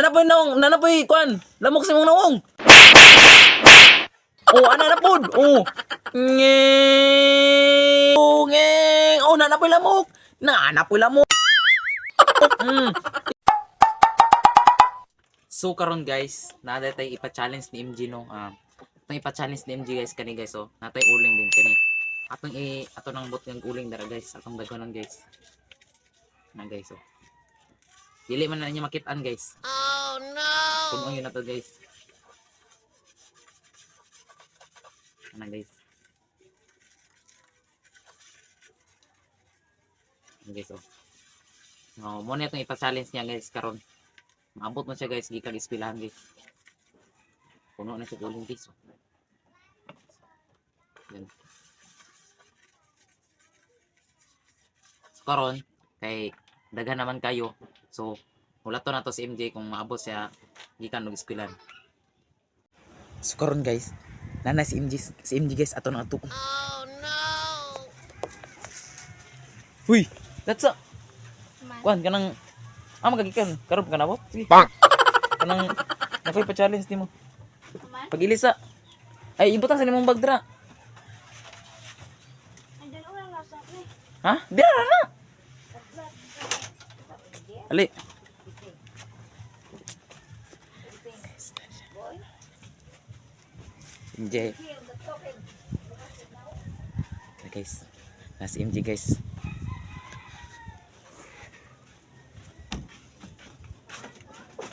Nanapoy naong, nanapoy kuan. Lamok sa imong nawong. Oh, ana na pod. Oh. Nge. Oh, nge. Oh, nanapoy lamok. Nanapoy lamok. So karon guys, naa tay ipa-challenge ni MG no. Atong ipa-challenge ni MG guys kani guys oh. Natay uling din kani. Atong i ato nang bot ng uling dara guys. Atong daghanon guys. Na guys oh. Dili man na niya makitaan guys. Oh no. Puno yun na to guys. Ana guys. Ano guys oh. No, mo na itong ipa-challenge niya guys karon. Maabot mo siya guys gikan eskwelahan guys. Puno na siya uling guys. Oh. Yan. So karon kay daghan naman kayo. So wala to na to si MJ kung maabot siya gikan og eskwelahan. So karon guys, nana si MJ guys ato na ato. Oh no. Huy, that's a Kuan kanang magagikan karon pa kanabot. Sige. Kanang nakoy pa challenge nimo. Pag-ilisa. Ay, ibutang sa nimong bag dra. Ha? Dira na na. Ali. MJ. Okay, guys. Nasa MJ guys.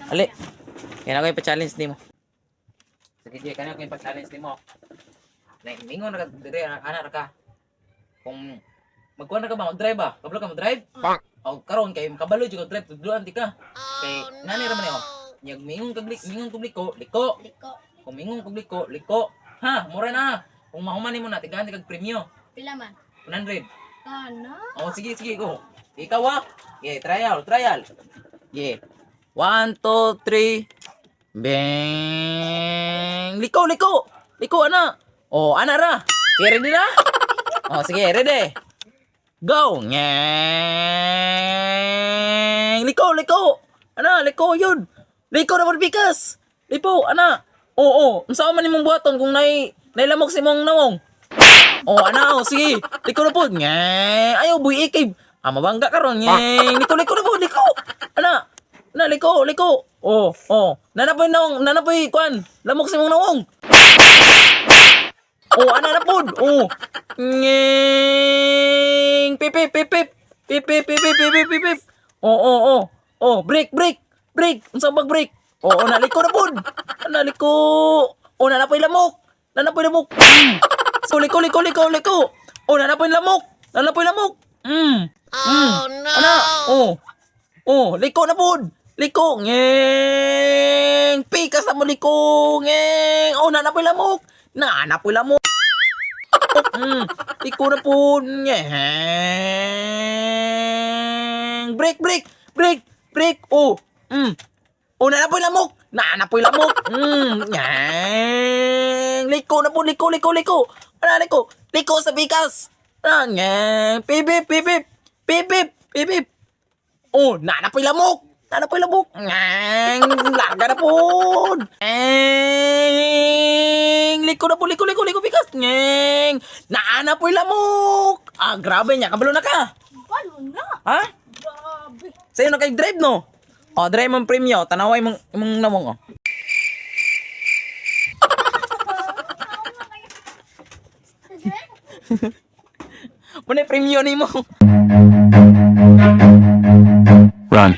Ali. Kaya ako ipa-challenge nimo. Sige, Jay, kaya ako ipa-challenge nimo. Na mingon na ka dire ana ra ka. Kung magkuan na ka ba mag-drive ba? Kabalo ka mag-drive? O karon kay makabalo jud ka drive tudloan di ka. Kay nani ra man oh. Nyag mingon kag mingon kag liko, liko. Liko. Kung mingon kag liko, liko. Ha, mura na. Kung mahuman nimo na tigaan kag premyo. Pila man? 100. Kana? Oh, sige, sige, go. Ikaw ah. Yeah, trial, trial. Yeah. 1, 2, 3. Bang! Liko, liko! Liko, ana! Oh, ana ra! Sige, ready na? Oh, sige, ready. Go! Ngeng! Liko, liko! Ana, liko yun! Liko na mo bikas! Lipo, ana! Oo, oh, oh. Unsa man imong buhaton kung nailamok si imong nawong? Oh, ana, oh, sige. Liko na po. Ngeng! Ayaw, buhi ikib. Ah, mabangga karon. Ngeng! Liko, liko na po, liko! Ana! Ana, liko, liko! Oh, oh. Nanapoy nawong, nanapoy, kuan. Lamok si imong nawong. Oh, ana na pod. Oh. Ngeng! Pip, pip, pip, pip. Pip, pip, pip, pip, pip, pip, pip. Oh, oh, oh. Oh, break, break. Break. Unsa bag break? Oh, oh, naliko na pod. Naliko. Oh, nanapoy lamok. Nanapoy lamok. So, liko, liko, liko, liko. Oh, nanapoy lamok. Nanapoy lamok. Oh, no. Ana, oh. Oh, liko na pod. Liko. Ngeng. Pikas na mo liko. Ngeng. Oh, nanapoy lamok. Nanapoy lamok. Liko na po. Ngeng. Break, break, break, break. Oh. Oh, nanapoy lamok. Nanapoy lamok. Ngeng. Liko na po, liko, liko, liko. Ano, liko? Liko sa bikas. Ah, ngeng. Pipip, pipip. Pipip, pipip. Oh, nanapoy lamok. Nanapoy lamok. Ngeng. Larga na po. Ngeng. Liko na po, liko, liko, liko, bikas. Ngeng. Naanapoy lamok. Ah, grabe niya. Kabalo na ka. Balo na. Ha? Grabe. Sa'yo na kay drive, no? O, drive mong premyo. Tanaway mong, mong namong, oh. Muna premyo ni mo. Run.